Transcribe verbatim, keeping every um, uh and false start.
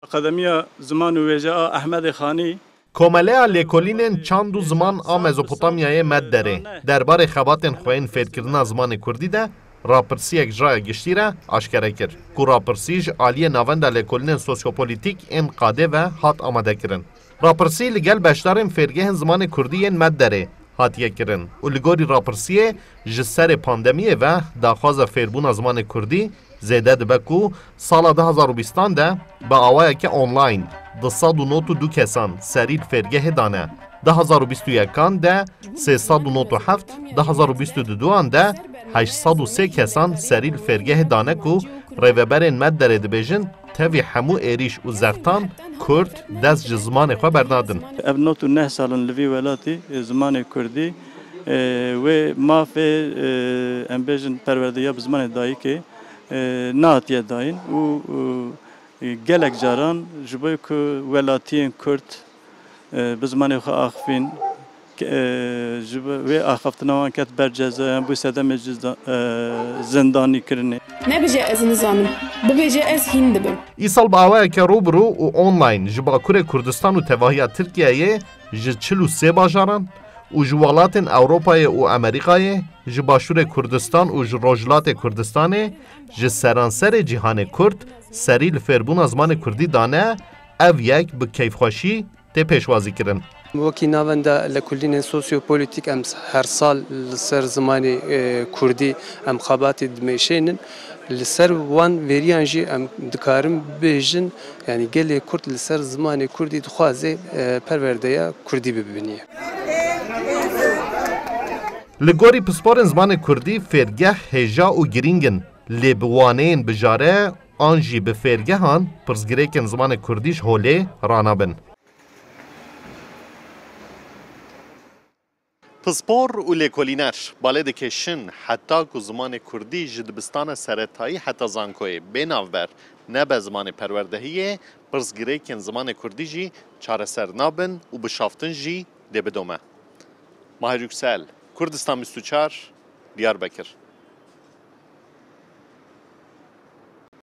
Akademiya Ziman û Wêje a Ehmedê Xanî. Komeleya Lêkolînên Çand û Ziman a Mezopotamyayê Medderê derbarê xebatên xwe yên fêrkirina zimanê kurdî de rapirsiyek ji raya giştî re aşkere kir, ku rapirsî ji aliyê Navenda Lêkolînên Sosyopolîtîk ên Qadê ve hat amadekirin. Rapirsî li gel beşdarên fêrgehên zimanê kurdî yên Medderê hatiye kirin û li gorî rapirsiyê ji serê pandemiyê ve daxwaza fêrbûna zimanê kurdî zêde dibe ku sala du hazar û bîstan de bi awayeke online du sed û nod û du kesan serî li fêrgehê dane, du hazar û bîst û yekan de sê sed û nod û heft, du hazar û bîst û duduan de heşt sed û sê kesan serî li fêrgehê dane ku rêveberên Medderê dibêjin, tevî hemû êrîş û zextan Kurd dest ji zimanê xwe bernadin. Ev nod û neh sal in li vî welatî, e, zimanê kurdî, e, wê mafê, e, em bêjin perwerdeya bi zimanê dayikê, e, nehatiye dayîn û, e, gelek caran ji bo ku welatiyên kurd, e, bi zimanê xwe axifîn, ke-, e, ji bo wê axaftina wan ket ber ceza yan bû sedemê cizda-, e, zindanîkirinê. Nebêje ez nizanim, bibêje ez hîn dibim. Îsal bi awayeke rû bi rû û online ji Bakurê Kurdistan û tevahiya Tirkiyeyê, ji çil û sê bajaran û ji welatên Ewropayê û Amerîkayê, ji Başûrê Kurdistan û ji Rojhilatê Kurdistanê, ji seranserê cîhanê Kurd serî li fêrbûna zimanê Kurdî dane, ev yek bi keyfxweşî tê pêşwazîkirin. Wekî navenda lekolînên sosyopolitîk em her sal li ser zimanê, e, kurdî em xebatê dimeşênin. Li ser wan vêriyan jî em dikarin bibêjin, yanî gelê kurd li ser zimanê kurdî dixwaze, e, perwerdeya kurdî bibîniye. Li gorî pisporên zimanê kurdî fêrgeh hêja û girîng in, lê bi waneyên bijare an jî bi fêrgehan pirsgirêkên zimanê kurdî ji holê ranabin. Pispor û lêkolîner balê dikêşin heta ku zimanê kurdî ji dibistana seretayî heta zankoyê bê navber nebe zimanê perwerdehiyê, pirsgirêkên zimanê kurdî jî çareser nabin û bişaftin jî dê bidome. Mahir Yüksel, Kurdistan bîst û çar, Diyarbekir.